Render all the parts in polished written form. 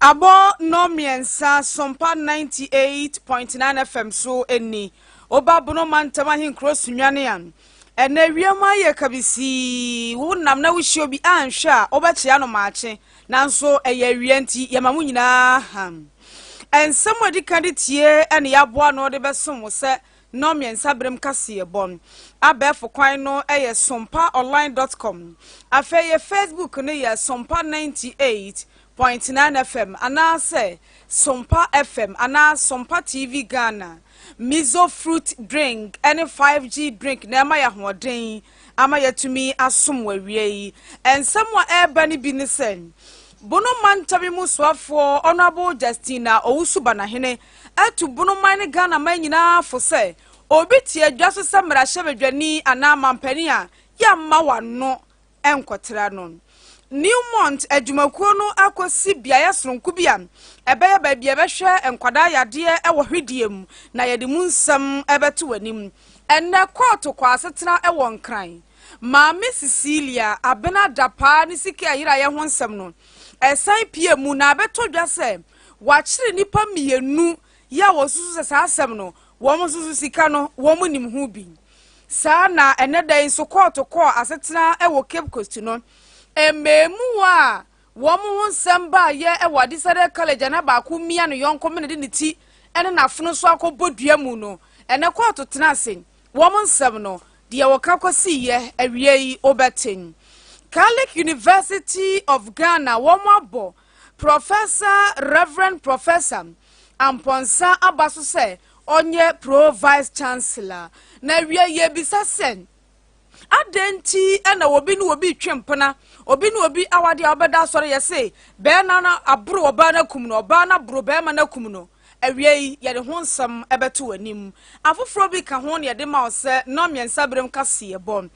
Abɔ nnɔnmiɛnsa Sompa 98.9 FM so ni. Woba Bono mantam ahenkuro Sunyani a, ɛnɛ wiem ayɛ kabisii. Wonam na wohyia obi anhwɛ a, wobɛkyea no maakye. Nanso ɛyɛ awia nti, yɛma mo nyinaa ha. Nsɛm a ɛdi kan de tie ne yɛaboa ano de bɛsom wo sɛ nnɔnmiɛnsa berem kaseɛbɔ. Abɛɛfo kwan no yɛ sompaonline dot com. Afei yɛ Facebook no yɛ Sompa 98.9 FM anaasɛ Sompa FM anaa Sompa TV Ghana. Mizo fruit drink ne 5G drink na ɛma yɛ ahoɔden ama yɛatumi asom wɔ awia yi. Nsɛm a ɛreba no bi ne sɛ, Bono mantam mu soafoɔ Honourable Justina Owusu Banahene atu Bono man ne Ghana man nyinaa fo sɛ obi te adwa so sɛ mmarahyɛbadwani anaa mampanin a, yɛmma w'ano nkɔtra no. Newmont adwumakuo no akɔsi beaeɛ sononko bi a ɛbɛyɛ baabi a ɛbɛhwɛ nkwadaa yadeɛ wɔ hwedeɛ mu na yɛde mu nsɛm bɛto w'anim. Ɛnnɛ kɔɔto kɔ asetena wɔ Nkran. Maame Cecilia Abena Dapaah ne sika a ɛyeraeɛ ho nsɛm no, ɛsan pue mu na abɛtɔ dwa sɛ wɔakyere nnipa mmienu yi a wɔsusu sɛ saa asɛm no, wɔn nso so sika no, wɔn nim ho bi. Saa na ɛnnɛ da yi nso kɔɔto kɔɔ asetena wɔ Cape Coast no, mmaamua a wɔn ho nsɛm baeɛ wɔ Adisadel College a na baako mia ne yɔnko mene de ne ti ne n'afono so akɔbɔ dua mu no, ɛnnɛ kɔɔto tena ase. Wɔn nsɛm no, deɛ wɔka kɔsiiɛ awiei wobɛte. Catholic University of Ghana wɔn abɔ Professor Rev. Professor Amponsah aba so sɛ ɔnyɛ Pro Vice Chancellor. Na awiei yɛbisa sɛ, adɛn nti na obi ne obi retwe mpena, obi ne obi awade a ɔbɛda asɔre yɛse bɛrima no aboro ɔbaa no akum no, ɔbaa no aboro bɛrima no akum no. Awiei yɛde ho nsɛm bɛto w'anim. Afoforɔ bi ka ho na yɛde ma wo sɛ nnɔnmiɛnsa berem kaseɛbɔ.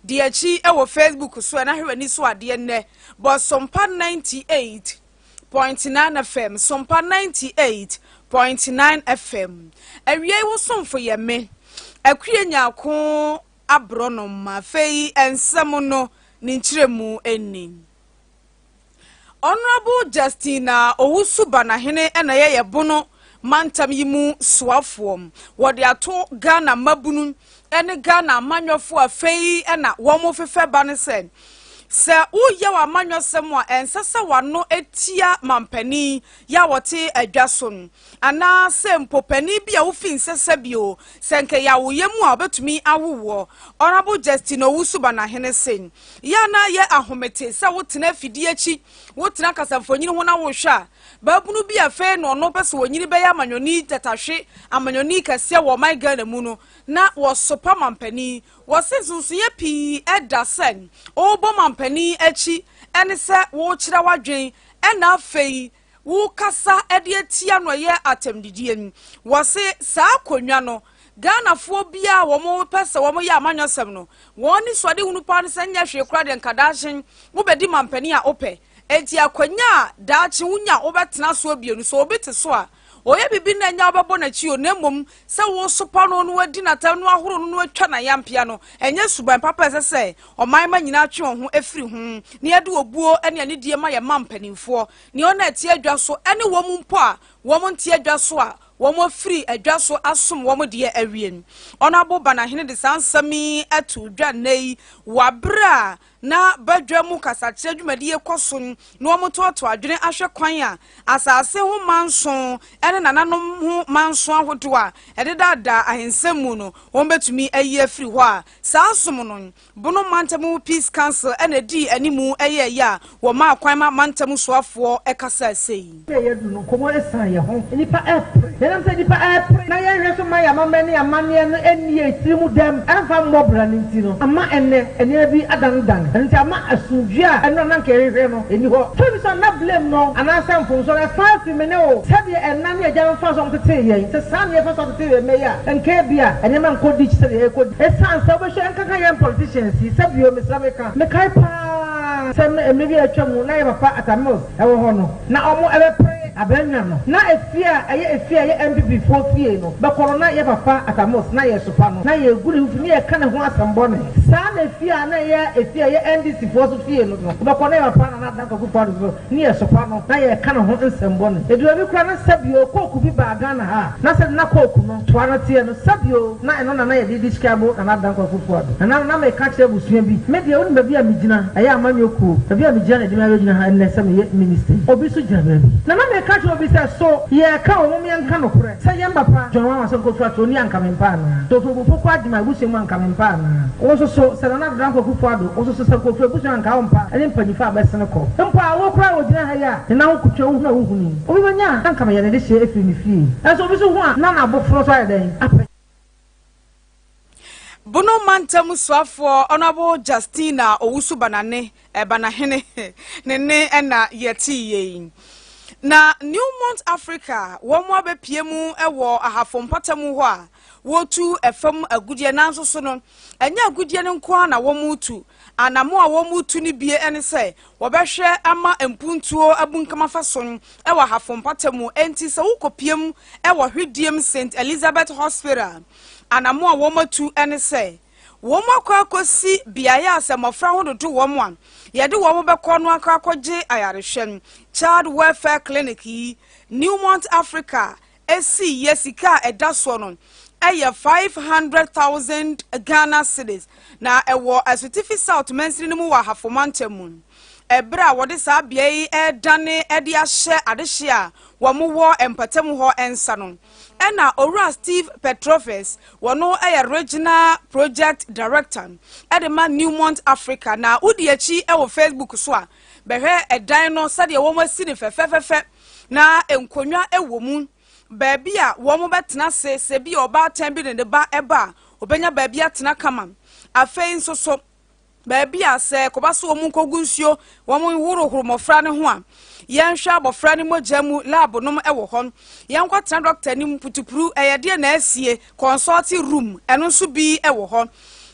Di akyi wɔ Facebook so na hwɛ w'ani so adeɛ nnɛ. Bɔ Sompa 98.9 FM, Sompa 98.9 FM. Awiei wo somfo yɛ me, Akua Nyarko Aborɔnoma. Afei nsɛm no ne nkyerɛmu ni. Honourable Justina Owusu Banahene na ɛyɛ yɛ Bono mantam yi mu soafoɔ. Wɔde ato Ghana mmabunu ne Ghana amanyɔfoɔ afei na wɔn fefɛ ba no sɛ, sɛ woyɛ w'amanyɔsɛm a ɛnsɛ sɛ w'ano tia mampanin yɛ a wɔte adwa so no. Anaa sɛ mpo panin bi a wofi nsɛ sɛ bio, sɛ nka ɛyɛ awoyɛ mu a ɔbɛtumi awo woɔ. Honourable Justin Owusu Banahene se, Yɛ a na yɛ ahomete sɛ wotena afidie akyi, wotena kasamfonin ho na wohwɛ a, baabunu bi a afei na ɔno pɛ sɛ ɔnyini bɛyɛ amanyɔni tatahwe, amanyɔni kɛseɛ wɔ ɔman Ghana mu no, na wɔsopa mampanin. Wɔse nsonsonoeɛ pii da sɛ wobɔ mampanin akyi ne sɛ wokyerɛ w'adwene ɛna afei Wokasa de atia no ɛyɛ atɛmdidie no. Wɔse saa akonnwa no Ghanafoɔ biara a wɔn pɛ sɛ wɔn yɛ amanyɔsɛm no wɔn anisoadehunu paa ne sɛ nyɛ hwee koraa deɛ nka daakye wobɛdi mampanin a wopɛ. Enti akonnwa a daakye wonya a wobɛtena soɔ bio no sɛ obi te so a ɔyɛ biribi na ɛnyɛ a wobɛbɔ n'akyi o na mmom sɛ wosopa no na wadi n'atɛm na wahoro no na watwa n'ayampea no ɛnyɛ suban papa a ɛsɛ sɛ ɔman ma nyinaa twe wɔn ho firi ho na yɛde obuo ne anidie ma yɛn ma mpanimfoɔ. Nea wɔn a ɛte adwa so ne wɔn mpo a wɔnte adwa so a wɔafiri adwa so asom wɔn deɛ awie no. Honourable Banahene de saa nsɛm yi too dwa nnɛ yi wɔ abere a na badwa mu kasakyerɛ dwumadie kɔ so na wɔtoatoa adwene ahwɛ kwan a asase ho manso ne nananom ho manso ahodoɔ a ɛdedaadaa ahensɛm mu no wɔbɛtumi ayi afiri hɔ a saa som no Bono Mantam Peace Council na edii animu yɛeɛ a wɔmaa kwan ma mantam soafoɔ kasaa sei. Sɛ yɛadu no, nkɔmmɔ asiane yɛn ho. Nnipa repere. Yɛnam sɛ nnipa repere na yɛnhwɛ so mma yɛn amammerɛ ne yɛn amanneɛ no nni yɛn tiri mu dɛm mfa mmɔ bra no nti no, ama ɛnnɛ nneɛma bi adanedane. Ɛno nti ama asomdwoe a ɛno a na anka yɛhwehwɛ no nni hɔ. Sɛ obi sɛ na blame no anaasɛ mfomso no ɛsan firi me ne wo. Sɛdeɛ ɛna ne agya no faa so a wɔtetee yɛn, sɛ saa na yɛfa so atete yɛn mma yi a, Nka ebia nneɛma nkɔ ditch sɛdeɛ ɛrekɔ di. Ɛsiane sɛ wobɛhwɛ nkanka yɛn politicians yi, sɛ bio mesrɛ meka, mekae paa sɛ mmerɛ bi a atwa mu na yɛn papa Atta Mills wɔ hɔ no, na wɔn bɛpere abannwa no, na efie a ɛyɛ efie a ɛyɛ NPP foɔ fie no bɛkɔ no na yɛn papa Atta Mills na yɛresopa no, na yɛregu ne ho fi, na yɛreka ne ho asɛm bɔne. Saa na efie a na ɛyɛ efie a ɛyɛ NDC foɔ so fie no no, wobɛkɔ na yɛ papa Nana Dankwa Akufo-Addo so ne yɛ sopa no na yɛreka ne ho nsɛm bɔne. Ɛduru baabi koraa na sɛbio coke bi baa Ghana ha a, na sɛdeɛ na coke no toa no teɛ no, sɛbio na ɛno na na yɛde describe Nana Dankwa Akufo-Addo. Nana no na meka kyerɛ abusua bi, me deɛ wonim baabi a megyina, ɛyɛ amanyɔ kuo, baabi a megyina na ɛde me abɛgyina ha ɛnnɛ sɛ meyɛ minister yi. Obi nso gyina baabi. Na na meka kyerɛ obi sɛ, so yɛreka o, mom yɛnka nokorɛ. Sɛ yɛn papa John Wanwa sɛ nkɔfiri ato ni a anka mempɛ anaa? Sɛ ɔfiri Obufoku Agyemang abusua mu a anka mempɛ anaa? Wo nso so, sɛ Nana Addo Dankwa Akufo Addo, wo nso so sɛ nkɔfiri abusua a anka wompɛ a? Ɛne mpanyimfo a bɛsene kɔ. Mpo a wo koraa a wogyina ha yi a ne nan ho kotwa wohunu a wohunu yi, obi bɛnya a anka meyɛ ne dehyeɛ afiri ne fie. Nanso obi nso hu a na n'aboforo nso ayɛ dɛn? Apɛ. Bono Mantam Soafoɔ Honourable Justina Owusu Banane, Banahene, ne nne na yɛtee yei. Na Newmont Africa wɔn abɛpie mu wɔ Ahafo mpɔtam hɔ a wɔretu fam agudeɛ nanso so no ɛnyɛ agudeɛ no nko ara na wɔretu. Anamo a wɔretu no bie ne sɛ wɔbɛhwɛ ama mpuntuo abunkam afa so wɔ Ahafo mpɔtam. Enti sɛ wokɔpie mu wɔ Hwidiem St Elizabeth Hospital Anammɔn a wɔatu ne sɛ wɔakɔ akɔsi beaeɛ a sɛ mmɔfra ho dodo wɔn a, yɛde wɔn bɛkɔ no akɔ akɔgye ayarehwɛ. Child Welfare Clinic yi, Newmont Africa sii yɛ sika a ɛda soɔ no yɛ 500,000 Ghana cedis na ɛwɔ Asutifi South mansini no mu wɔ Ahafo mantam mu. Ɛberɛ a wɔde saa beaeɛ yi redane de ahyɛ adehyeɛ a wɔwɔ mpɔtam hɔ nsa no, Ɛna Owura Steve Petrovis, wɔno yɛ Regional Project Director de ma Newmont Africa. Na wodi akyi wɔ Facebook so a, bɛhwɛ ɛdan no sɛdeɛ wɔn asi no fɛfɛfɛfɛ na nkonnwa wɔ mu, baabi a wɔn bɛtena ase sɛ bi ɔbaatan bi ne ne ba ɛba a, ɔbɛnya baabi atena kama. Afei nso so, baabi a sɛ ɛkɔba so wɔn nkɔgu nsuo, wɔn nhorohoro mmɔfra no ho a, yɛnhwɛ abɔfra no mogya mu lab nom wɔ hɔ. Yɛnkɔtena dɔkta anim putupuru, ɛyɛ deɛ na asie, consulting room, ɛno nso bi wɔ hɔ.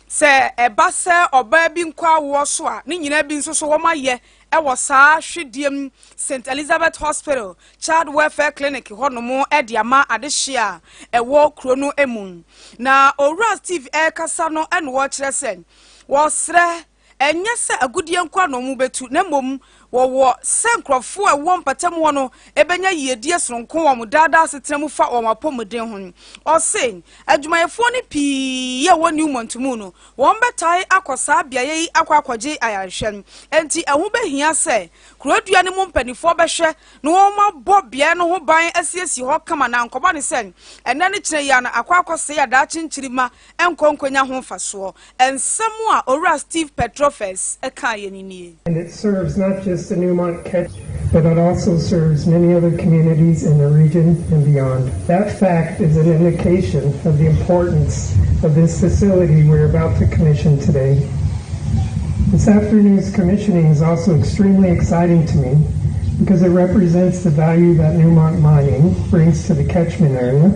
Sɛ ɛba sɛ ɔbaa bi nkɔ awoɔ so a, ne nyinaa bi nso so wɔn ayɛ wɔ saa Hwediem St. Elizabeth Hospital Child Welfare Clinic hɔnom de ama adehye a ɛwɔ kuro no mu. Na Owura Steve ɛrekasa no na ɔrekyerɛ sɛ wɔsrɛ ɛnyɛ sɛ agudeɛ nko ara na wɔbɛtu na mmom wɔwɔ sɛ nkurɔfoɔ a ɛwɔ mpatamu hɔ no bɛnya yiedie sononko wɔ wɔn daadaa asetena mu fa wɔn apɔmuden ho. Ɔse adwumayɛfoɔ no pii a ɛwɔ Newmont mu no wɔbɛtae akɔ saa beaeɛ yi akɔ akɔgye ayarehwɛ. Enti ɛho bɛhia sɛ kurodua no mu mpanimfoɔ bɛhwɛ na wɔabɔ beaeɛ no ho ban asiesie hɔ kama na ankɔba no sɛ ɛnnɛ ne kyena yi ara no akɔ akɔsɛe a daakye nkyirimma nkɔ nkɔnya ho mfasoɔ. Nsɛm a Owura Steve Petrofes kaeɛ no nie. And it serves not just the Newmont catch, but it also serves many other communities in the region and beyond. That fact is an indication of the importance of this facility we're about to commission today. This afternoon's commissioning is also extremely exciting to me because it represents the value that Newmont Mining brings to the catchment area,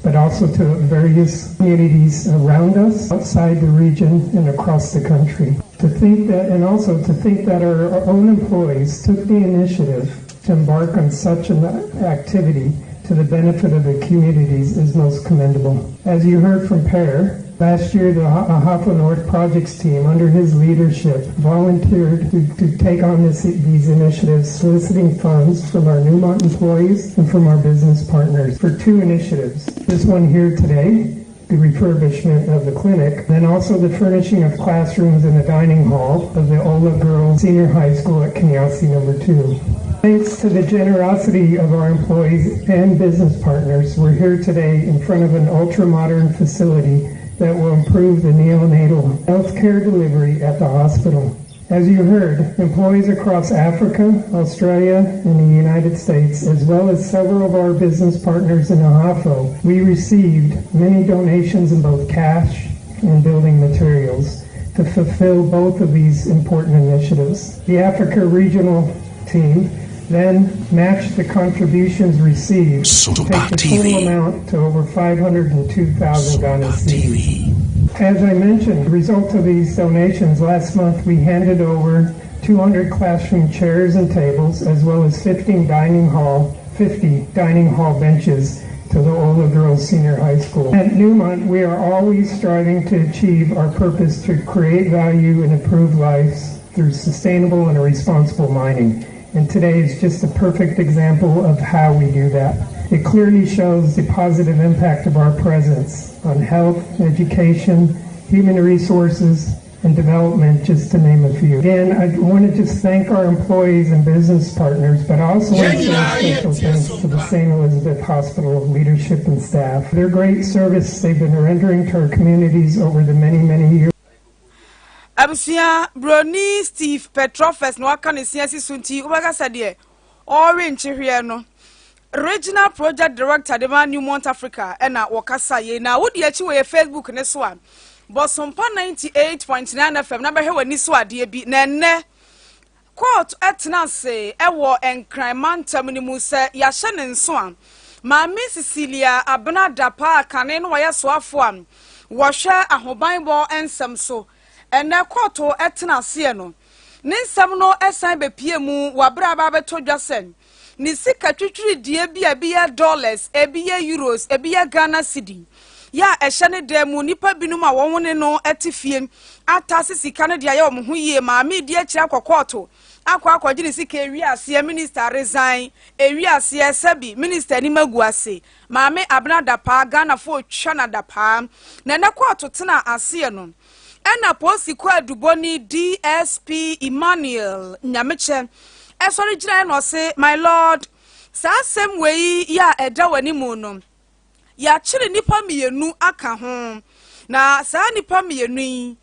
but also to various communities around us, outside the region, and across the country. To think that, and also to think that our own employees took the initiative to embark on such an activity to the benefit of the communities is most commendable. As you heard from Per, last year the Ahafo North Projects team, under his leadership, volunteered to, to take on this, these initiatives, soliciting funds from our Newmont employees and from our business partners for two initiatives. This one here today, the refurbishment of the clinic, then also the furnishing of classrooms in the dining hall of the Ola Girls Senior High School at Kenyasi Number 2. Thanks to the generosity of our employees and business partners, we're here today in front of an ultra-modern facility that will improve the neonatal health care delivery at the hospital. As you heard, employees across Africa, Australia, and the United States, as well as several of our business partners in Ahafo, we received many donations in both cash and building materials to fulfill both of these important initiatives. The Africa Regional Team then matched the contributions received to take the total amount to over 502,000 Ghana cedis. As I mentioned, the result of these donations, last month we handed over 200 classroom chairs and tables, as well as 15 dining hall, 50 dining hall benches to to the Ola Girls Senior High School. At Newmont, we are always striving to achieve our purpose to create value and improve lives through sustainable and responsible mining. And today is just a perfect example of how we do that. It clearly shows the positive impact of our presence on health, education, human resources, and development, just to name a few. Again, I want to just thank our employees and business partners, but also want to say special thanks to the St. Elizabeth Hospital leadership and staff. Their great service they've been rendering to our communities over the many, many years. Abusua, Broni Steve Petrofes na waka ne se asi so nti wobɛka sɛ deɛ ɔrewe nkyehweɛ no. Regional Project Director de ma Newmont Africa ɛna wɔkasa yei. Na wodi akyi wɔ yɛ Facebook ne so a, Bɔsompa 98.9 FM na bɛhwɛ w'ani so adeɛ bi. Na ɛnnɛ court ɛtena ase ɛwɔ Nkran mantam no mu sɛ yɛahyɛ ne nso a, Maame Cecilia Abena Dapa a kane no wɔyɛ soafo a wɔhwɛ ahobanbɔ nsɛm so, ɛnɛ kɔɔto ɛtena aseɛ no, ne nsɛm no ɛsan bɛpie mu wɔ abere a abɛtɔ dwa sɛ ne sika twitwiridie bi a ebi yɛ dollars, ebi yɛ euros, ebi yɛ Ghana cedi yɛ a ɛhyɛ ne dan mu, nipa binom a wɔn ne no te fie atase sika no de ayɛ wɔn ho yie. Maame di akyire akɔ kɔɔto akɔ akɔgye ne sika. Ewi aseɛ minister resign, ewi aseɛ sɛbi minister anim agu ase. Maame Abena Dapaa, Ghanafoɔ otwa na Dapaa na ɛnɛ kɔɔto tena aseɛ no, ɛna polisi kɔ adubɔni DSP Emmanuel Nyamekyɛ ɛsɔre gyina na ɔse, "My lord, saa asɛm wei yɛ a ɛda w'anim no, yɛakyere nnipa mmienu aka ho, na saa nnipa mmienu yi,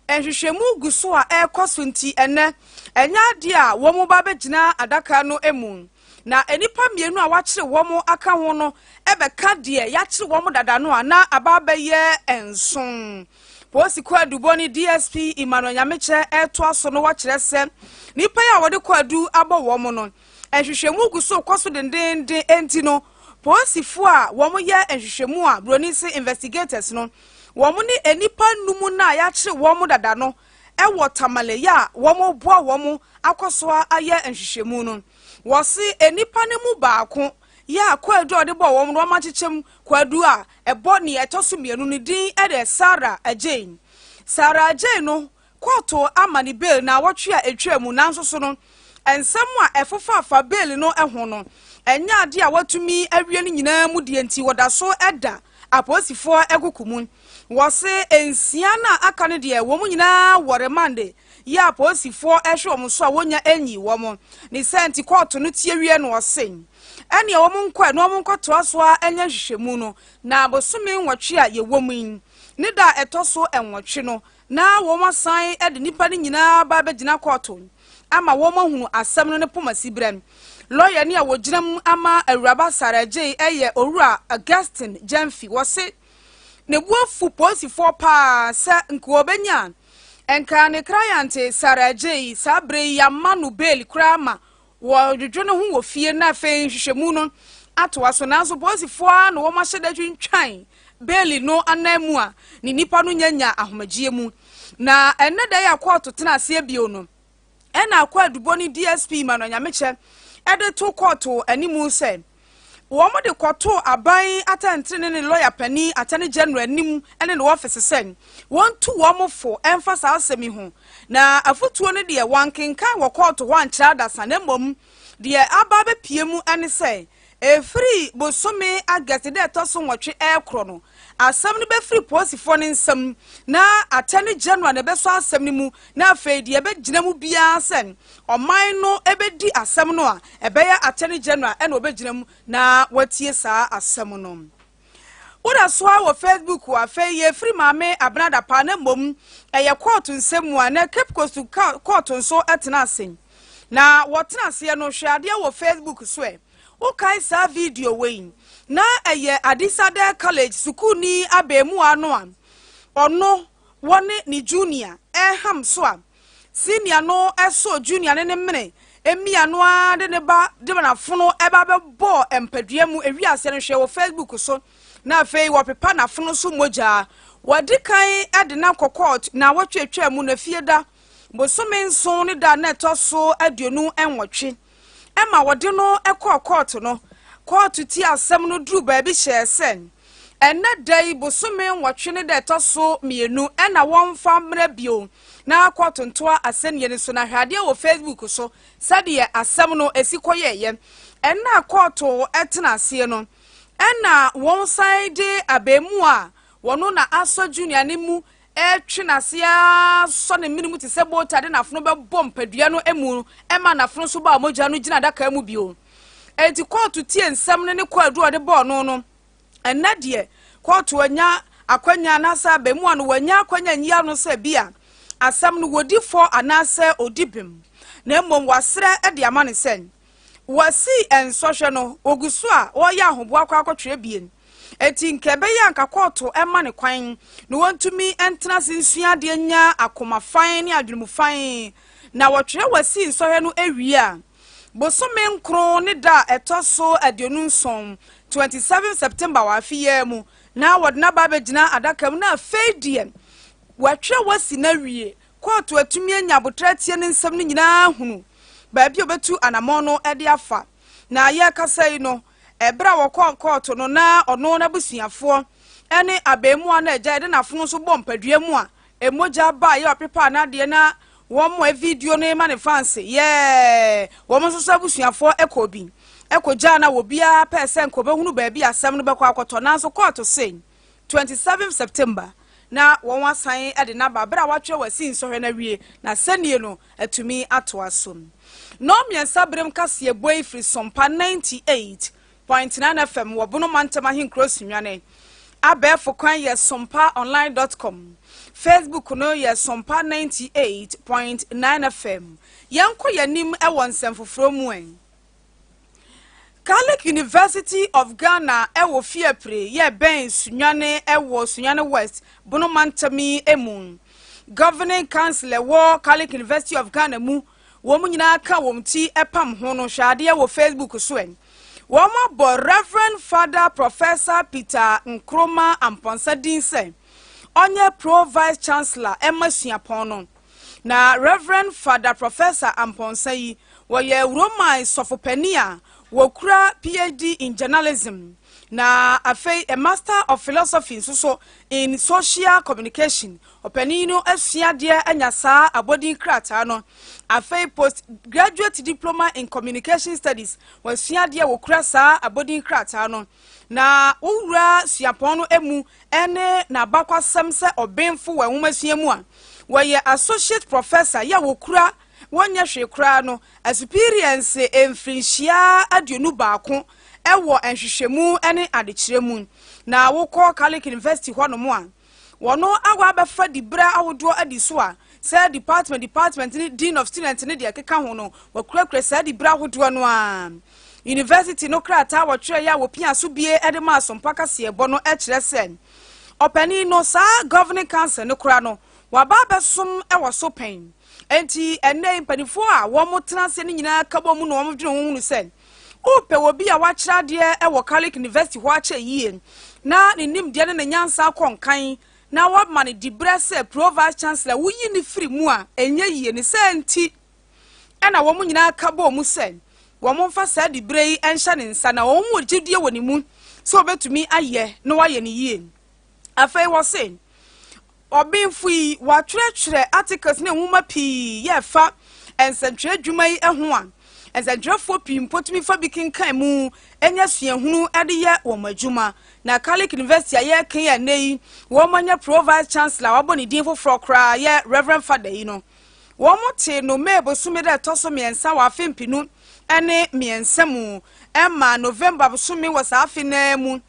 nhwehwɛmu gu so a ɛrekɔ so, nti ɛnɛ ɛnyɛ adeɛ a wɔn ba bɛgyina adaka no mu. Na nnipa mmienu a wɔakyere wɔn aka ho no ɛbɛka deɛ yɛakyere wɔn dada no a, na aba abɛyɛ 7." Polisi kɔ adubɔ ne DSP Emmanuel Nyamekyɛ ɛretoa so no, wɔkyerɛ sɛ nnipa yi a wɔde kɔ adu abɔ wɔn no, nhwehwɛmu gu so kɔ so dendenden, enti no polisifoɔ a wɔn yɛ nhwehwɛmu a Buroni se investigators no, wɔn ne nnipa num no a yɛakyere wɔn dada no ɛwɔ Tamale yɛ a wɔn boa wɔn akɔ so ayɛ nhwehwɛmu no. Wɔsi nnipa no mu baako yɛ a kwaadu a ɔde bɔ wɔn no, wɔn akyekyɛm kwaadu a ɛbɔ nea ɛtɔ so mmienu no din ɛde Sarah Agyei. Sarah Agyei no, kɔɔto ama ne bail na awɔtwe a etwa mu, nanso so no nsɛm a ɛfofa bail no ho no, ɛnyɛ adeɛ a watumi awie no nyinaa mu deɛ, nti wɔda so ɛda apolisifoɔ ɛkoko mu. Wɔse nsia no a aka no deɛ, wɔn nyinaa wɔ remand yɛ apolisifoɔ ɛhwɛ wɔn so a wɔnya enyi wɔn ne sɛ. Nti kɔɔto no tie wie no, ɔse ɛnea wɔn nkɔ ɛna wɔn nkɔtoa so a ɛnyɛ nhwehwɛmu no, na bosome 8 a yɛwɔ mu yi ne da a ɛtɔ so 8 no, na wɔn asan de nipa no nyinaa ba abɛgyina kɔɔto ama wɔn ahunu asɛm no ne poma si brɛ. Lɔya ni a wɔgyina mu ama Awuraba Sarah Agyei ɛyɛ Owura Augustine Gyamfi. Wɔse ne bu afu polisifoɔ paa sɛ nka wɔbɛnya nka ne client Sarah Agyei saa bere yi ama no bail koraa ma wɔdwodwo ne ho wɔ fie na afei nhwehwɛmu no atoa so, nanso polisifoɔ a na wɔn ahyɛ da twintwan bail no anan mu a ne nipa no nyanya ahomegyeɛ mu. Na ɛnɛ da yi a kɔɔto tena aseɛ bio no, ɛna akɔ adubɔ ne DSP ma no Nyamekyɛ ɛde to kɔɔto anim sɛ wɔn de kɔto aban atɛntene ne lɔya panin, Attorney General anim ne ne office sɛ wɔntu wɔn fo ɛmfa saa asɛm yi ho. Na afotuo no deɛ, wɔnkenkan wɔ kɔɔto hɔ ankyerɛ adasa, na mmom deɛ aba abɛpie mu ne sɛ efiri bosome August dɛ ɛtɔ so 8 ɛrekorɔ no, asɛm no bɛfiri polisifoɔ no nsam na Attorney General na ɛbɛsɔ asɛm no mu, na afei deɛ ɛbɛgyina mu biara sɛ ɔman no ɛbɛdi asɛm no a, ɛbɛyɛ Attorney General ɛna ɔbɛgyina mu na watie saa asɛm no. Woda so a wɔ Facebook. Afei yɛfiri Maame Abena Dapa, na mmom ɛyɛ kɔɔto nsɛm mu a na Cape Coast kɔɔto nso tena ase. Na wɔtena aseɛ no, hwɛ adeɛ wɔ Facebook so. Ɛ wokae saa video wei na ɛyɛ Adisadel College sukuuni abɛɛmuwa no a ɔno wɔne ne junior ɛham so a senior no ɛso junior ne ne mene emia no ara de ne ba de n'afono ɛba bɛbɔ mpadua mu. Ewi aseɛ no, hwɛ wɔ Facebook so. Na afei wɔpepa n'afono so mogya. Wɔde kan ɛde n'akɔ court na wɔtwetwa mu na fie da bosome 7 ne da na ɛtɔ so 28 ɛma wɔde no ɛkɔɔ court no. Kɔɔto tie asɛm no duruu baabi hyɛɛ sɛ, ɛnnɛ da yi bosome nwɔtwe ne da ɛtɔ so mmienu na wɔmfa mmra bio na kɔɔto ntoa asɛnnie no so. Na hwɛ adeɛ wɔ Facebook so sɛdeɛ asɛm no si kɔyɛeɛ. Ɛnna a kɔɔto tena aseɛ no, ɛnna wɔsan de abaamua a wɔno na asɔ Junior no mu retwe n'ase ara sɔ ne mene mu te sɛ boota de n'afono bɛbɔ mpadua no mu ma n'afono so ba a mogya no gyina adaka mu bio. Enti kɔɔto tie nsɛm no ne kwaadu a ɔde bɔɔ no no. Ɛnnɛ deɛ, kɔɔto anya akwanya anaasɛ abaamua no wanya akwanya nyi ano sɛ bi a asɛm no wɔdi fɔ anaasɛ ɔdi bem, na mmom wasrɛ de ama no sɛ wɔasi nsɔhwɛ no, wɔgu so a wɔreyɛ ahoboa kɔ akɔtwerɛ bien. Enti nka ɛbɛyɛ a nka kɔɔto mma no kwan na wɔntumi ntena ase nsua adeɛ nya akoma fann ne adwene mu fann. Na wɔtwerɛ wɔasi nsɔhwɛ no wie a, bosome nkron ne da a ɛtɔ so 27, 27 September wɔ afe yi ara mu, na wɔde no aba abɛgyina adaka mu na afei deɛ wɔatwerɛ wɔasi no awie. Kɔɔto atumi anya aboterɛ atie ne nsɛm no nyinaa ahunu baabi a ɔbɛtu anammɔn no de afa. Na yɛrekasa yi no, Ɛberɛ a wɔkɔɔ kɔɔto no, na ɔno n'abusuafoɔ ne abaamua no agya de n'afono nso bɔ mpadua mu a mogya baeɛ a ɔpepaa n'adeɛ na wɔn video no ma ne fanse yɛɛ wɔn nso so abusuafoɔ kɔɔ bi kɔgyaa no a obiara pɛɛ sɛ nka ɔbɛhunu baabi asɛm no bɛkɔ akɔtɔ nanso kɔɔto se 27 September na wɔn asan de n'aba berɛ a wɔatwerɛ wɔasi nsɔhwɛ no awie na sɛnie no atumi atoa so. Nnɔnmiɛnsa berem kaseɛbɔ yi firi Sompa 98.9 FM wɔ Bono Mantam Ahenkuro Sunyani. Abɛɛfo kwan yɛ sompaonline dot com. Facebook no yɛ Sompa 98.9 FM. Yɛnkɔ yɛn anim wɔ nsɛm foforɔ mu ɛ. Catholic University of Ghana wɔ Fiapre yɛ bɛn Sunyani wɔ Sunyani West, Bono Mantam yi mu. Governing Council ɛwɔ Catholic University of Ghana mu, wɔn nyinaa ka wɔn ti pam ho no, hwɛ adeɛ wɔ Facebook so ɛ. Wɔn abɔ Reverend Father Professor Peter Nkrumah Amponsah din sɛ ɔnyɛ Pro Vice Chancellor ɛma suapɔn no. Na Rev. Fada Professor Amponsah yi, wɔyɛ Roman sɔfopanin a wɔkura PhD in Journalism, na afei a Master of Philosophy nso so in Social Communication. Ɔpanin no asua adeɛ anya saa abɔdin krataa no. Afei Post Graduate Diploma in Communication Studies, wasua adeɛ wɔkura saa abɔdin krataa no. Na wowura suapɔn no mu ne n'abakwasɛm sɛ ɔbenfo wɔ nwomasua mu a, wɔyɛ associate professor yɛ a wɔkura wɔnyɛ hwee koraa no asupiriɛnse mfirinhyia 21 wɔ nhwehwɛmu ne adekyerɛ mu. Na wokɔ Catholic University hɔnom a, wɔn awɔ abɛfa diberɛ ahodoɔ adi so a sɛ department department ne dean of student ne deɛ ɛkeka ho no, wɔkurakura saa diberɛ ahodoɔ no ara. University no krataa a wɔtwerɛeɛ a wɔpia so bie de maa Sompa kaseɛbɔ no kyerɛ sɛ ɔpanin no saa governing council no koraa no waba abɛsom wɔ so pɛn. Enti ɛnnɛ yi mpanimfoɔ a wɔtena ase no nyinaa ka bɔ mu na wɔdwene ho hunu sɛ wopɛ obi a wakyerɛ adeɛ wɔ Catholic University hɔ akyɛ yie na ne nimdeɛ ne ne nyansa akɔ nkan na wɔama no diberɛ sɛ Pro Vice Chancellor woyi no firi mu a ɛnyɛ yie. Ne saa nti Ɛnna wɔn nyinaa ka bɔɔ mu sɛ wɔmfa saa diberɛ yi nhyɛ ne nsa, na wɔn wɔ gyidie wɔ ne mu sɛ ɔbɛtumi ayɛ na wayɛ no yie. Afei wɔse, Ɔbenfo yi, watwerɛtwerɛ articles ne nwoma pii yɛ ɛfa nsɛntwerɛ adwuma yi ho a nsɛntwerɛfoɔ pii mpo tumi fa bi kenkan mu nya suahunu de yɛ wɔn adwuma. Na Catholic University a yɛreka yi a nnɛ yi wɔanya Pro Vice Chancellor a wabɔ ne din foforɔ koraa yɛ Reverend Father yi no, Wɔtee no May bosome da ɛtɔ so mmiɛnsa wɔ afe mpenu ne mmiɛnsa mu ma November bosome wɔ saa afe no ara mu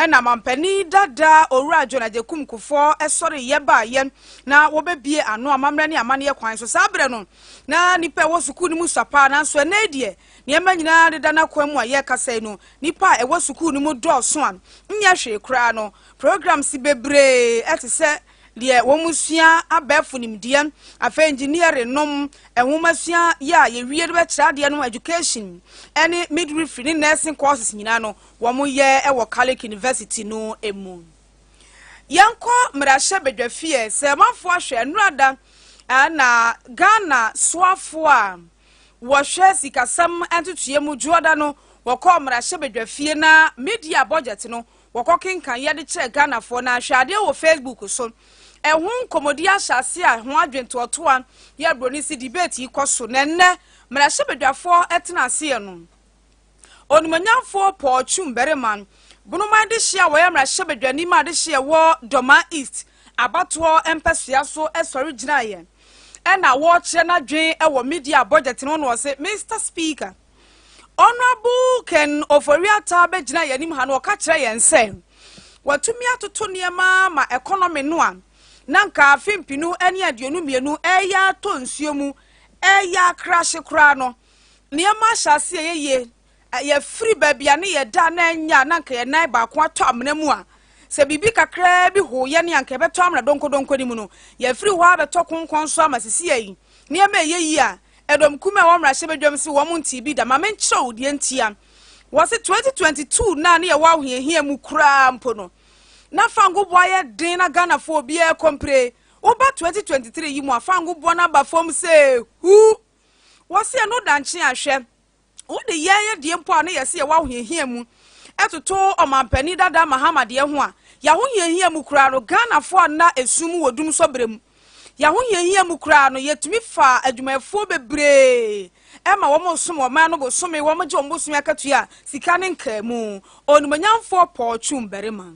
na mampanin dada Owura John Agyekum Kufuor sɔreeɛ baeɛ na wɔbɛbie ano amammerɛ ne amanneɛ kwan so. Saa berɛ no na nnipa a ɛwɔ sukuu no mu sua paa nanso ɛnnɛ yi deɛ nneɛma nyinaa deda n'akwan mu a yɛrekasa yi no nnipa a ɛwɔ sukuu no mu dɔɔso a nyɛ hwee koraa no programs bebree te sɛ deɛ wɔsua abɛɛfo nimdeɛ, afei engineering nom, nwomasua yɛ a yɛwie de bɛkyerɛ adeɛ no, education, ne midwifery ne nursing courses nyinaa no, wɔyɛ wɔ Catholic University no mu. Yɛnkɔ mmarahyɛ badwafie sɛ manfoɔ ahwɛ nnora da na Ghana soafoɔ a wɔhwɛ sikasɛm ntotoeɛ mu dwoɔda no. Wɔkɔɔ mmarahyɛbadwafie na mid-year budget no wɔkɔ kenkan yɛde kyerɛ Ghanafoɔ na ahwɛ adeɛ wɔ Facebook so. Ɛho nkɔmmɔdi ahyɛ ase a ho adwentoɔtoa yɛ broni si debate yi kɔ so na ɛnnɛ mmarahyɛbadwafoɔ tena aseɛ no. Onimonyamfoɔ Paul Twum Barima, Bonoman dehyeɛ a wɔyɛ mmarahyɛbadwani ma adehyeɛ wɔ Dormaa East abatoɔ mpɛsoa so sɔre gyinaeɛ ɛna wɔrekyerɛ n'adwen wɔ mid-year budget no na ɔse, Mister Speaker, Honourable Ken Ofori-Atta bɛgyina yɛn anim ha na ɔka kyerɛ yɛn sɛ watumi atoto nneɛma ma economy no a na nka afe 2022 ɛreyɛ atɔ nsuo mu, ɛreyɛ akrahye koraa no, nneɛma ahyɛ ase ɛyɛ yie. Yɛfiri baabi a ne yɛda na ɛnyɛ a na nka yɛn nan baako atɔ amena mu a, sɛ biribi kakraa bi hoo yɛn a nka yɛbɛtɔ amena donkɔdonkɔ no mu no, yɛfiri hɔ abɛtɔ konkɔn so ama sisi yi nneɛma ɛyɛ yie a, ɛdɔm kum a ɛwɔ mmarahyɛbadwam se wɔn ntee bi da. Ma menkyerɛ wo deɛ ntia. Wɔse 2022 no a ne yɛwɔ ahohiahia mu koraa mpo no, na fango boɔ ayɛ den na Ghanafoɔ obiara kɔmpire. Woba 2023 yi mu a, fango boɔ no aba fam sɛ hu. Wɔse ɛno da nkye a, hwɛ, wode yɛn yɛ deɛ mpo a na yɛse yɛwɔ ahohiahia mu ɛtoto ɔmampanin dada Mahama deɛ ho a, yɛahohiahia mu koraa no, Ghanafoɔ a na esum mu wɔ dum sɔberɛ mu, yɛahohiahia mu koraa no, yɛtumi fa adwumayɛfoɔ bebree ɛma wɔn som ɔman no bosome, wɔn gye wɔn bosome akatua, sika ne nkaamu. Onimonyamfoɔ Paul Twum Barima.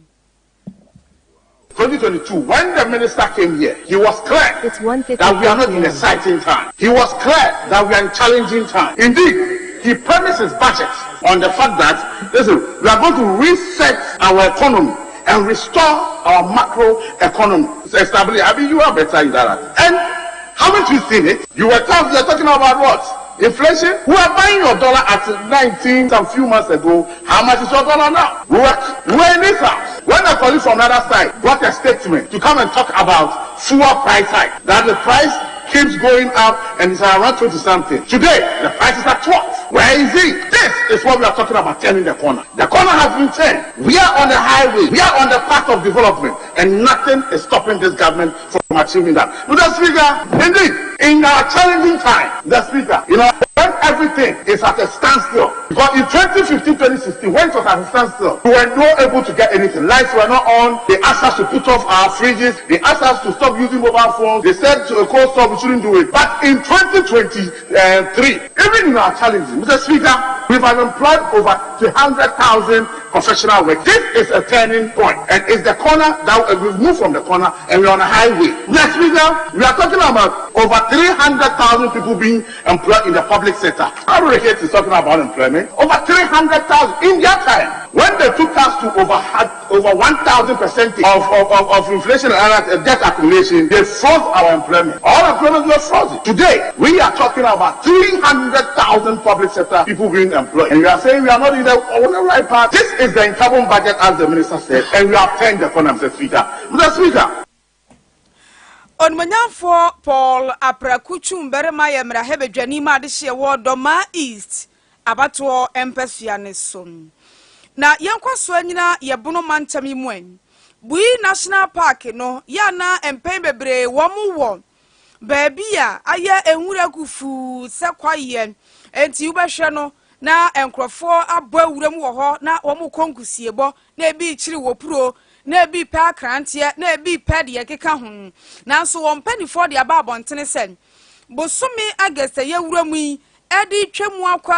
2022, when the minister came here, he was clear It's 1:54 that we are not in p.m. exciting time. He was clear that we are in challenging time. Indeed, he premised his budget on the fact that, listen, we are going to reset our economy and restore our macro economy. Stability. I mean, you are better in that. And haven't you seen it? You were talking, you're talking about what? Inflation? We were buying your dollar at 19 some few months ago. How much is your dollar now? We were in this house when a colleague from the other side brought a statement to come and talk about fuel price hike, that the price keeps going up and it's around 20 something. Today, the price is at 12. Where is it? This is what we are talking about, turning the corner. The corner has been turned. We are on the highway. We are on the path of development, and nothing is stopping this government from achieving that. Mr. Speaker, indeed, in our challenging time, the Speaker, when everything is at a standstill, because in 2015, 2016, when it was at a standstill, we were not able to get anything. Lights were not on. They asked us to put off our fridges. They asked us to stop using mobile phones. They said to a cold stop, we shouldn't do it. But in 2023, even in our challenges, Mr. Speaker, we've employed over 200,000 professional workers. This is a turning point, and it's the corner that we've moved from the corner and we're on a highway. Mr. Speaker, we are talking about over 300,000 people being employed in the public sector. Our is talking about employment. Over 300,000 in their time. When they took us to over 1,000% of inflation and debt accumulation, they froze our employment. All employment were frozen. Today, we are talking about 300,000 public sector people being employed. And we are saying we are not in the, on the right path. This is the income budget, as the minister said, and we have turned the corner, Mr. Speaker. Mr. Speaker. Onimonyamfoɔ Paul Apraku Twum Barima yɛ mmarahyɛbadwani ma adehyeɛ wɔ Dormaa East abatoɔ mpɛsua ne so. Na yɛnkɔ so anyina yɛbono mantam yi mu ɛ. Bui National Park no yɛ ana mpɛn bebree wɔn wɔ baabi a ayɛ nwura gufuu sɛ kwaeɛ, nti wobɛhwɛ no na nkurɔfoɔ abɔ awura mu wɔ hɔ na wɔn kɔ nkusiebɔ, na ebi kyiri wɔ puro, na ebi pɛ akranteɛ, na ebi pɛ deɛ ɛkeka ho. Nanso wɔn mpanimfoɔ de aba abɔntene sɛ bosome August a yɛwura mu yi ɛde twa mu akɔ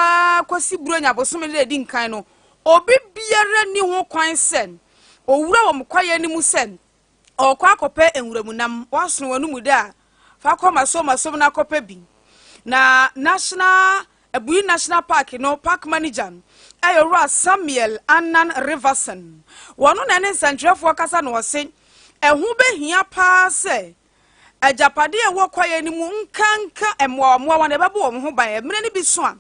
akɔsi Buronya bosome no edi nkan no, obi biara ni ho kwan sɛ owura wɔn kwaeɛ no mu sɛ ɔkɔ akɔpɛ nwuramu nam. Wasono wɔn mu da a fa kɔ masom masom na akɔpɛ bi. Na National Abui National Park no park manager ɛyɛ Owura Samuel Anan Riverson. Wɔn na ne nsɛntwerɛfoɔ kasa na ɔse ɛho bɛhia paa sɛ agyapadeɛ a ɛwɔ kwaeɛ no mu, nkanka mmoawa mmoawa na ɛbɛbɔ wɔn ho ban. Mmerɛ no bi so a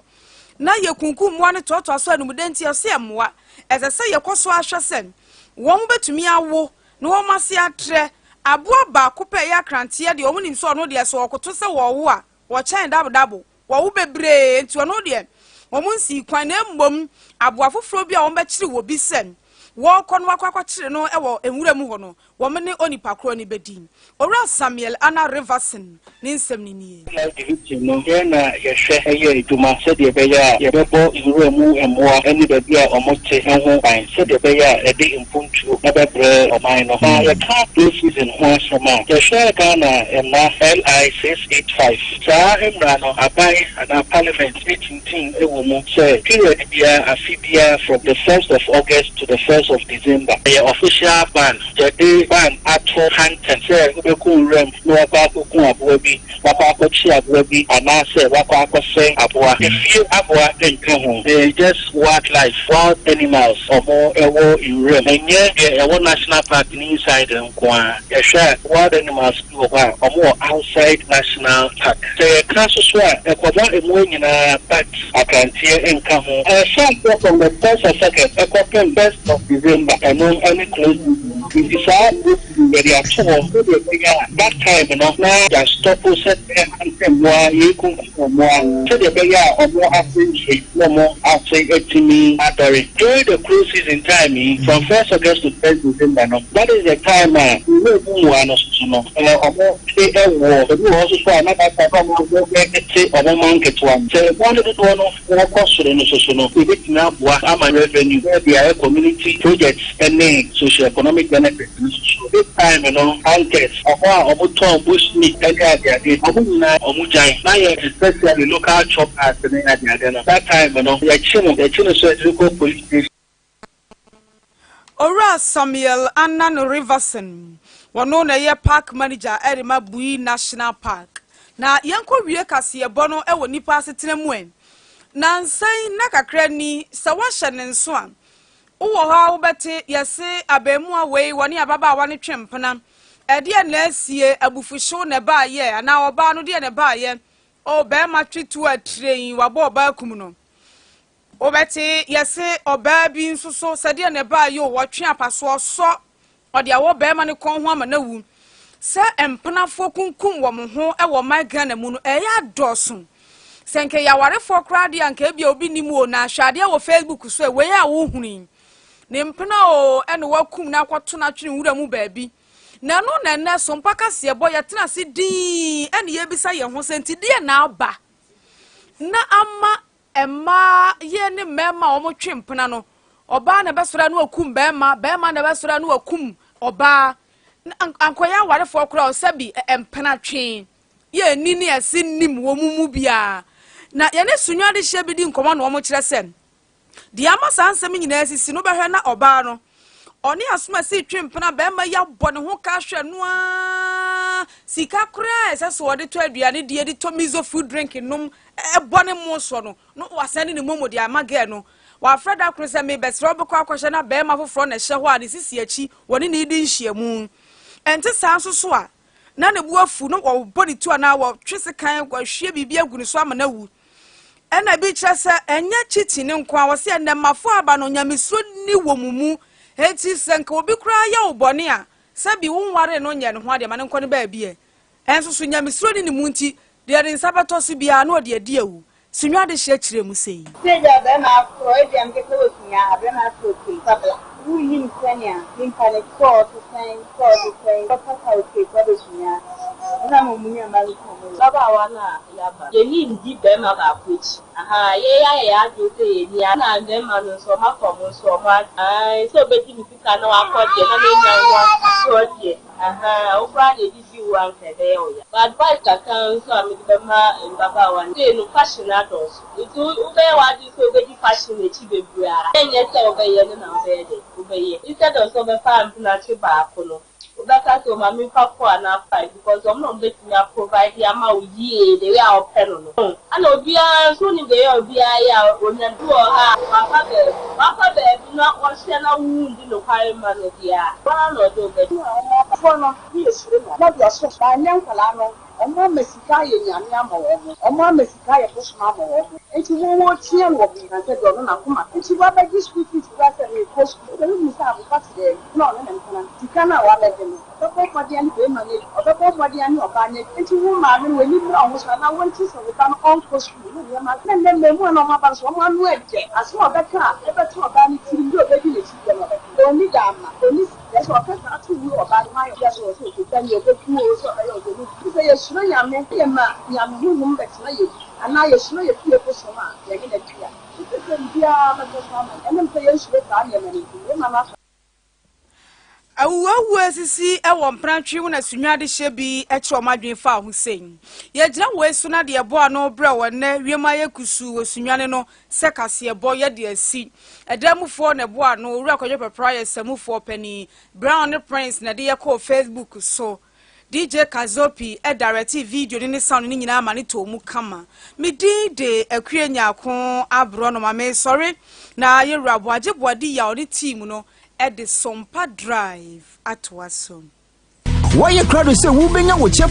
na yɛkunkum mmoa no toatoa so anum de, nti ɛsɛ mmoa ɛsɛ sɛ yɛkɔ so ahwɛ sɛ wɔn bɛtumi awo na wɔn ase atrɛ. Aboa baako pɛ ɛyɛ akranteɛ deɛ, wɔn nim sɛ ɔno deɛ, sɛ ɔkoto sɛ wɔwo a, wɔkyɛn dabodabo, wɔwo bebree, nti ɔno deɛ wɔn nsi kwan. Na mmom aboa foforɔ bi a wɔn bɛkyere wɔ bi sɛ Wɔrekɔ no wakɔ akɔkyere no wɔ nwura mu hɔ no, wɔn ne onipa korɔ no bɛdi. Owura Samuel Anna Riverson ne nsɛm no nie. Wildlife Division no, yɛn na yɛhwɛ yɛ adwuma sɛdeɛ ɛbɛyɛ a yɛbɛbɔ nwura mu mmoa ne baabi a wɔte ho ban sɛdeɛ ɛbɛyɛ a ɛde mpuntuo bɛbrɛ ɔman no. Na yɛka close season ho asɛm a, yɛhwɛ Ghana mmara LI 685. Saa mmara no, aban anaa parliament tintim wɔ mu sɛ period biara, afe biara from the first of August to the first of December, ɛyɛ official ban. Yɛde ban ato hunting sɛ wobɛkɔ nwuram na woakɔ akɔku aboa bi, woakɔ akɔkye aboa bi anaasɛ woakɔ akɔsɛe aboa. Efie aboa nka ho. Ɛyɛ just wildlife, wild animals ɔmo ɛwɔ nwuram. Ɛnyɛ deɛ ɛwɔ national park no inside nko ara. Yɛhwɛ a wild animals bi wɔ hɔ a ɔmo wɔ outside national park. Sɛ yɛka nso so a, ɛkɔba mmoa nyinaa but akranteɛ nka ho. Ɛhyɛ aseɛ from the first of August ɛkɔpem first of December, ɛno ɛne close season. Nti saa close season yɛde ato hɔ sɛdeɛ ɛbɛyɛ a that time no na yɛastop sɛ yɛhunte mmoa, yɛkunkum mmoa sɛdeɛ ɛbɛyɛ a ɔmo ase nhye na ɔmo ase atumi adɔre. During the close season time yi, from first August to first December no, that is the time a nwura mu mmoa no soso no ɔmo te ɛwoɔ. Ebi wɔ hɔ nso so a na that time na ɔmo ɛte ɔmo mma nketewa no. Sɛ mmoa no dodoɔ no wɔkɔ soro no soso no, ebetumi aboa ama revenue baabi a ɛyɛ community projects ne socio-economic benefits no soso. This time no, hunters, ɔmo a ɔmo tɔn bush meat ne adeade, ɔmo nyinaa ɔmo gyae. Na yɛ especially local choppers ne adeade no, that time no, yɛkye no so yɛde kɔ police station. Owura Samuel Annan Riverson, wɔno na ɛyɛ park manager ɛde ma Bui National Park. Na yɛnkɔ wie kaseɛbɔ no ɛwɔ nipa asetena mu ɛ nansan na kakra ni sɛ woahyɛ ne nso a, wowɔ hɔ a wobɛte yɛse abaamuwa wei wɔne ababaawa no twe mpena. Ɛdeɛ na asie, abufuhyew na ɛbaayɛ anaa ɔbaa no deɛ na ɛbaayɛ o, bɛrima twe tu atire yi wabɔ ɔbaa kum no. Wobɛte yɛse ɔbaa bi nso so sɛdeɛ na ɛbaayɛ o, wɔtwe apasoɔ sɔ ɔde awɔ bɛrima no kɔn ho ama no awu. Sɛ mpenafoɔ kunkum wɔn ho wɔ ɔman Ghana mu no, ɛyɛ adɔɔso. Sɛ nka yɛ awarefoɔ koraa deɛ, anka ebia obi nim o. Na ahwɛ adeɛ wɔ Facebook so, wei a wohunu yi ne mpena o, ɛna wakum na akɔto no atwene nwura mu baabi. Na ɛno na ɛnɛ so mpa kaseɛbɔ yɛtena ase dinn ɛne yɛbisa yɛn ho sɛ, nti deɛ na aba na ama mmaa yɛ ne mmarima a wɔtwe mpena no, ɔbaa na ɛbɛsɔre no wakum bɛrima, bɛrima na ɛbɛsɔre no wakum ɔbaa, ankɔyɛ awarefoɔ koraa, ɔsɛbi mpena twee yɛ ani ne ɛse nim wɔ mu mu biara. Na yɛne Sunyani adehyɛ bi di nkɔmɔ na wɔn kyerɛ sɛ deɛ ama saa nsɛm nyinaa sisi no, bɛhwɛ na ɔbaa no ɔne asomasi twe mpena, bɛrima yi abɔ ne ho ka hwɛ noa sika koraa ɛsɛ sɛ wɔde tɔ aduane die de tɔ miso food drink nom ɛbɔ ne mo soɔ no no wasan ne momo de ama girl no. Wafrɛ da koro sɛ mebɛsrɛ wobɛkɔ akɔhyɛ na bɛrima foforɔ na ɛhyɛ hɔ a ne sisi akyi wɔne ne di nhyiamu. Ɛnte saa nso so a, na ne bu afu no, wɔbɔ ne tu anaa wɔtwe sekan wɔahwie biribi agu ne so ama no awu. Ɛna bi kyerɛ sɛ ɛnyɛ cheating ne nko a, wɔsɛ ɛnɛ mmafo aba no nyamesuro ni wɔ mu mu. Eti sɛ nka obi koraa yɛ wo bɔne a, sɛbi wo nware no nyɛ ne ho adeɛ ma ne nkɔ ne baabi ɛ. Ɛnso so nyamesuro ni ne mu nti, deɛ ne nsa bɛtɔ so biara na ɔde adi awu. Sunyani adehyɛ kyerɛ mu sei. Sɛ gya bɛrima aforɔ ebi a mekɛsɛ wɔ sunya a bɛrima aforɔ pii kwabla wonnim sɛnea nipa ne tɔɔ te sɛn, tɔɔ te sɛn bɛfata wo pii kɔ bɛsunya ɛna mo mu nyama nkɔmmɔ yi. Ababaawa no a yɛaba, yɛni ndi bɛrima baako akyi aha, yɛyɛ ayɛ yɛ adwene sɛ yɛni a na mmarima no nso ɔmo afa ɔmo nso ɔmo adwene sɛ ɔbɛdi me sika na wakɔ deɛ na menya ho asoɔ deɛ aha, wo koraa na ɛdidi wo anka ɛbɛyɛ wo ya. But advice kakra nso a mede bɛma mmabaawa no, sei no fashion adɔɔso, nti wobɛyɛ w'adwene sɛ wobɛdi fashion akyi bebree a, ɛnyɛ sɛ wobɛyɛ no na wobɛyɛ dɛ wobɛyɛ. Instead of sɛ wobɛfa mpenatwe baako no, wobɛka sɛ ɔma memfa four anaa five, because ɔmo na ɔmo bɛtumi aprovide ama wo yie the way a ɔpɛ no. Ɛna obiara nso wonim the way a obiara yɛ a onya bi wɔ ha a wafa baabi na ɔhyɛ na wundi nokware ma no deɛ a wɔn na ɔde wo bɛgye. Foɔ no ne yɛsuro no na de ɔso baanyɛ nkwadaa no, ɔmo ama sika ayɛ nyame ama wɔn, ɔmo ama sika ayɛ bosom ama wɔn, nti wɔn wɔtia no wɔ biribi sɛ deɛ ɔno n'akoma nti wabɛgye school fees wura sɛ mekɔ school, wobɛhu sɛ abɔfra te dɛm na ɔne ne mpena sika no a wabɛgye no, ɔbɛbɔ mmɔden ne bɛrima no. Ɔbɛbɔ mmɔden ane ɔbaa no adi. Nti wo maame no w'ani mmra wo ho so anaa wonte sɛ wo ba no ɔnkɔ sukuu ne nneɛma na nnɛ mmaamua na wɔn aba nso wɔn ano ɛdɛ. Asɛm a ɔbɛka a ɛbɛto ɔbaa no tirim deɛ ɔbɛdi n'akyi deɛ na ɔbɛka. Ɔnni da ama ɔnni sika. Kyerɛ sɛ ɔka saa to wu ɔbaa no ho ayɛ ɔbea sɛ ɔwɔ sɛ ɔkɔgya nea ɔbɛku oo sɛ ɔbɛyɛ ɔdɔ no bi. Sɛ yɛsuro Nyame na yɛma Nyame honhom bɛtena yɛn mu anaa yɛsuro yɛn fie bosom a yɛne no atua. Nti sɛ biribiara bɛtɔ so ama yɛn. Ɛnam sɛ yɛnsuro saa nneɛma no nti, mmarima no afa. Awuawu a esisi wɔ mpenatwe mu na sunyɔ adehyɛ bi kyerɛ wɔn adwene fa ho sei. Yɛgyina wei so na deɛ ɛbɔ ano brɛ wɔ nnɛ wiem ayɛ kusuu wɔ Sunyani no sɛ kaseɛbɔ yɛde asi. Ɛdan mufoɔ na ɛbɔ ano, Owura Kwadwo Pɛprɛ ayɛ samufoɔ panin, Brown ne Prince na ɛde yɛ kɔɔ Facebook so. DJ Kazopi directee video no ne sound no nyinaa ma no tɔɔ mu kama. Me din de Akua Nyarko Aborɔnoma. Mesɔre na yɛwura Boagye Boadi Yaw ne team no de Sompa Drive atoa so. Woayɛ krado sɛ wubenya wo kyɛfa?